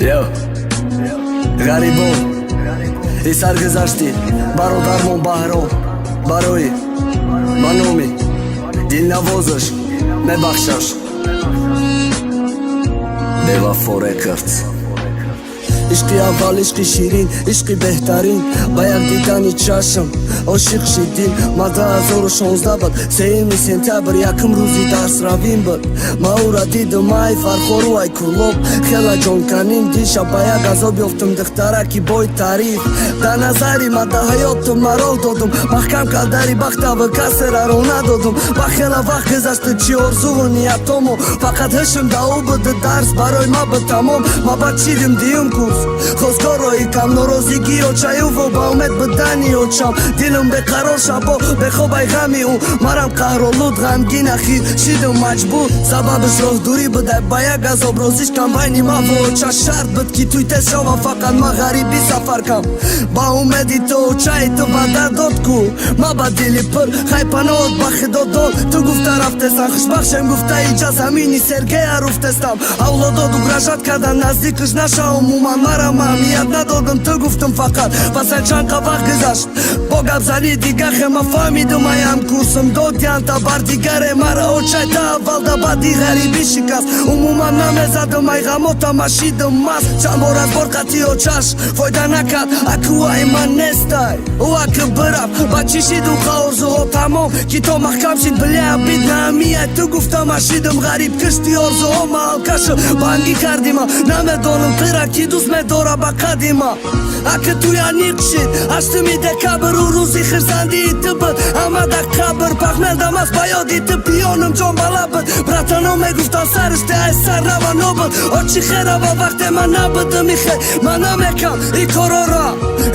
Йо, ғарибон, и саргузашти бародармон Баҳром барои ба номи дилнавозаш мебахшаш. Бевафо Рекордс. Ишқи аввал, ишқи ширин, ишқи беҳтарин, ба як дидани чашм ошиқ шид дил. Ма 2016 буд, 3 сентябр, якум рӯзи дарсравин буд. Ма ӯра дидум ай Фархору, ай Кӯлоб, хела ҷонканин. Диша ба як азоб ёфтум, духтараки бой тариф дар назари ма, да ҳаётум ма роҳ додум, маҳкам кардари бахтава, касера роҳ надодум. Ба хела вақт гузашта, чӣ орзуву ниятому фақат ҳушм да ӯ буд, дарс барои ма буд тамом. Ма баъд шидим дуюм курс, хостгорои кам, норозигӣ очаюву ба умед будани очам. Дилам беқарор, шабо бехобай ғами ӯ, марам қаҳролуд, ғамгин, ахир шидам маҷбур. Сабабаш роҳдурӣ будай, ба як азоб розиш кам байни ма ва оча. Шарт буд, ки туй тез шава, фақат ма ғарибӣ сафар кам. Ба умеди ту очаи ту ваъда дод ку, ма ба дили пур хай паноҳот ба худо дод. Ту гуфта рафтестам, хушбахшем гуфта, иҷа замини Сергея руфтестам. Авлодод угрожать кардан, наздикаш наша, умуман марам аҳамият надодам. Ту гуфтам фақат. Паса чанд қа вақт гузашт, бо гапзани дигахе ма фаҳмидум, аям курсум додянта бар дигаре мара очай та аввал да баъди ғарибӣ шикаст. Умуман намезадам ай ғамота, машидам маст. Чанд бор аз бор қатъи очаш фойда накард, акуай ман нестай, ӯ аки бирафт. Ба чӣ шиду қа орзуҳо тамом, ки то маҳкам шид, бля, биднаамияй. Ту гуфта машидам ғариб, кишти орзуҳо ма алкашу бангӣ кардима. Намедонам, тира ки дӯст медора ба қадима. Аки туя ниқ шид 8 декабр, ӯ рӯзи хирсандии ту буд. Ама да қабр пахмелдамаст, ба ёди ту пиёнам ҷон бала буд. Братано мегуфтан, сариште ай сар рава нобуд. Очи херава, вақте ман набудам, ихе ман намекам и корора,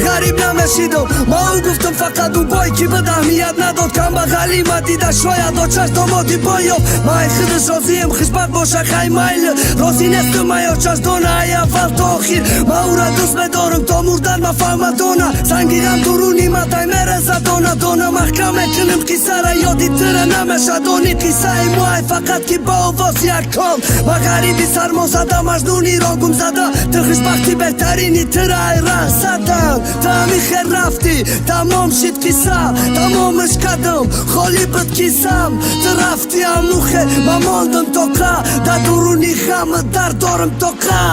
ғариб намешидам. Ма ӯ гуфтам, фақат ӯ бой ки буд, аҳамият надод. Камбағалӣ ма дида, шояд очаш домоди бой ёфт. Ма ай худаш розием, хушбахт боша, хай, майли. Розӣ нестам ай очаш дона, ай аввал то охир ма ӯра дӯст медорам то мурдан. Ма фаҳма дона, санги ғам дуруни ма тай мереза дона дона. Маҳкам мекунем қиссара, ёди тира намеша дони қиссаи мо, ай фақат ки ба овоз як кол. Ма ғариби сармозада, маҷнуни рогумзада, ту хушбахти беҳтарини, тира ай раҳ задан. Ту ҳами хел рафтӣ, тамом шид қисса, тамомаш кардам, холӣ буд кисам. Ту рафтӣ, амухе ма мондам тоқа, дар дуруни ғам дард дорам тоқа.